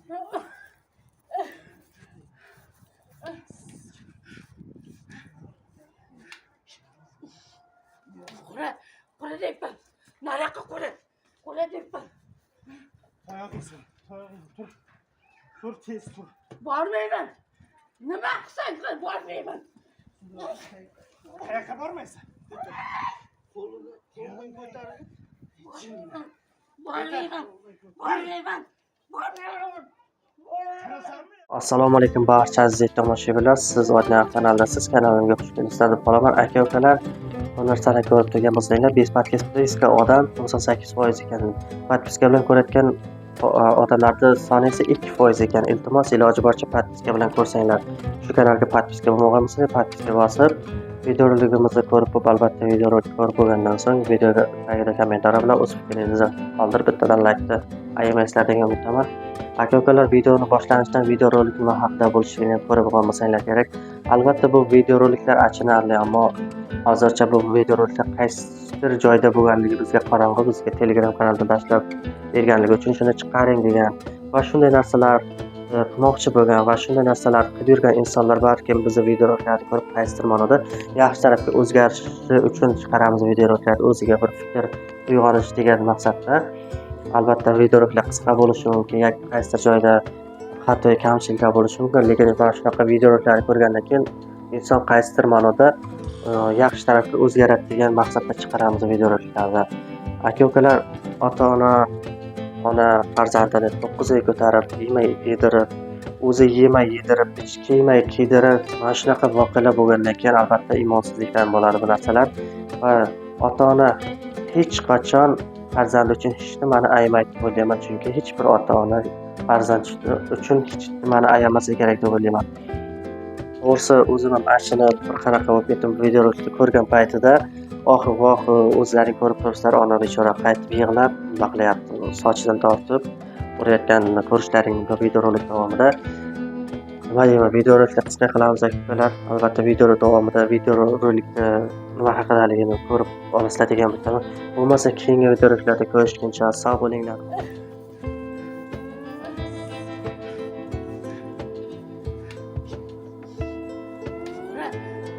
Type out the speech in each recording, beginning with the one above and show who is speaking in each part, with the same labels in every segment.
Speaker 1: Qora, qora deyapman. Nariyoqqa qora. Qora deyapman.
Speaker 2: Oyog'ingni, oyog'ingni tur. Tur, tez tur.
Speaker 1: Bormayman. Nima qilsang qil, bormayman.
Speaker 2: Qayoqqa bormaysan?
Speaker 3: Qo'lini qo'lini ko'tarib
Speaker 1: Bormayman. Bormayman. Bormayman. Bormayman.
Speaker 2: Turasanmi?
Speaker 4: Assalomu alaykum barcha aziz tomoshabinlar. Siz Odina kanalidasiz. Kanalimga xush kelibsizlar deb qolaman. Aka ukalar, bu narsani ko'rib turgan bo'lsanglar, без подписка odam 98% ekan. Подписка bilan ko'rayotgan odamlarning soni esa 2% ekan. Iltimos, iloji boricha подписка bilan ko'rsanglar. Shu kanalga подписка bo'lmagan bo'lsanglar, подписка bosib, videorolikimizni ko'rib bo'lib, albatta videorolik ko'rib bo'lgandan so'ng videoga tagida kommentariy bilan o'z fikringizni qoldirib, bittadan laykni ayamaysizlar degan umiddaman. Aka ukalar, videoni boshlanishidan videorolik nima haqida bo'lishini ko'rib bo'lmasanglar kerak. Albatta bu videoroliklar achinarli, ammo hozircha bu videoroliklar qaysidir joyda bo'lganligi bizga qorong'u, bizga Telegram kanalida tashlab berganligi uchun shuni chiqaring degan va shunday narsalar qilmoqchi bo'lgan va shunday narsalar qilib yurgan insonlar balkim bizni videoroliklarni ko'rib qaysidir ma'noda yaxshi tarafga o'zgarishi uchun chiqaramiz videoroliklarni, o'ziga bir fikr uyg'onish degan maqsadda. Albatta videoroliklar qisqa bo'lishi mumkin yoki qaysidir joyda xato kamchiliklar bo'lishi mumkin, lekin mana shunaqa videoroliklarni ko'rgandan keyin inson qaysidir ma'noda yaxshi tarafga o'zgaradi degan maqsadda chiqaramiz videoroliklarni. Aka ukalar, ota-ona ona farzandini 9 oy ko'tarib, yemay yedirib, o'zi yemay yedirib, kiymay kiydirib, mana shunaqa voqealar bo'lgandan keyin albatta imonsizlikdan bo'ladi bu narsalar. Va ota-ona hech qachon farzandi uchun hech nimani ayamaydi deb o'ylayman, chunki hech bir ota-ona farzand uchun hech nimani ayamasa kerak deb o'ylayman. To'g'risi o'zim ham achinib bir qanaqa bo'lib ketdim videorolikni ko'rgan paytida. Oh voh, o'zlaring ko'rib turibsizlar, ona bechora qaytib yig'lab nima qilyapti, sochidan tortib urayotganini ko'rishlaring mumkin videorolik davomida. Nima deyman, videorolikni qisqa qilamiz aka-ukalar. Albatta video davomida videorolikni nima haqidaligini ko'rib olasizlar degan umiddaman. Bo'lmasa keyingi videoroliklarda ko'rishguncha sog' bo'linglar.
Speaker 1: Qora,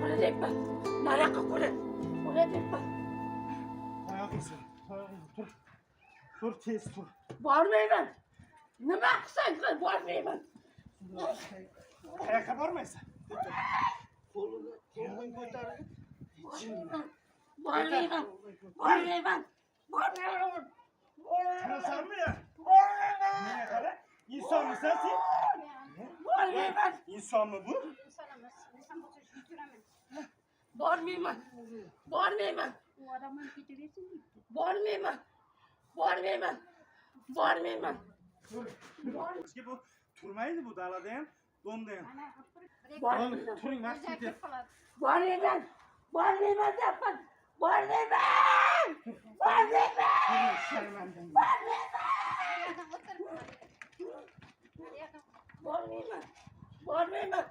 Speaker 1: qora deyapman. Nariyoqqa qora. Qora deyapman.
Speaker 2: Oyog'ingni, oyog'ingni tur. Tur, tez tur.
Speaker 1: Bormayman. Nima qilsang qil, bormayman.
Speaker 2: Qayoqqa bormaysan?
Speaker 3: qo'lini qo'lini ko'tarib
Speaker 1: Bormayman. Bormayman. Bormayman. Bormayman.
Speaker 2: Turasanmi ya? Menga qara. Insonmisan sen?
Speaker 1: Bormayman.
Speaker 2: Insonmi bu?
Speaker 5: İnsan olsa şüküremez.
Speaker 1: Bormayman. Bormayman.
Speaker 5: O adamın ketaversin deydi.
Speaker 1: Bormayman. Bormayman. Bormayman.
Speaker 2: Bizga bu turmaydi bu dalada ham, domda ham.
Speaker 5: Ana bir
Speaker 1: Bormayman.
Speaker 2: Turing, vaqt ketyapti.
Speaker 5: qoladi.
Speaker 1: Bormayman. Bormayman deyapman. Bormayman. Bormayman.
Speaker 2: Turing, sharmandan.
Speaker 5: O'tir.
Speaker 1: Bormayman. Bormayman.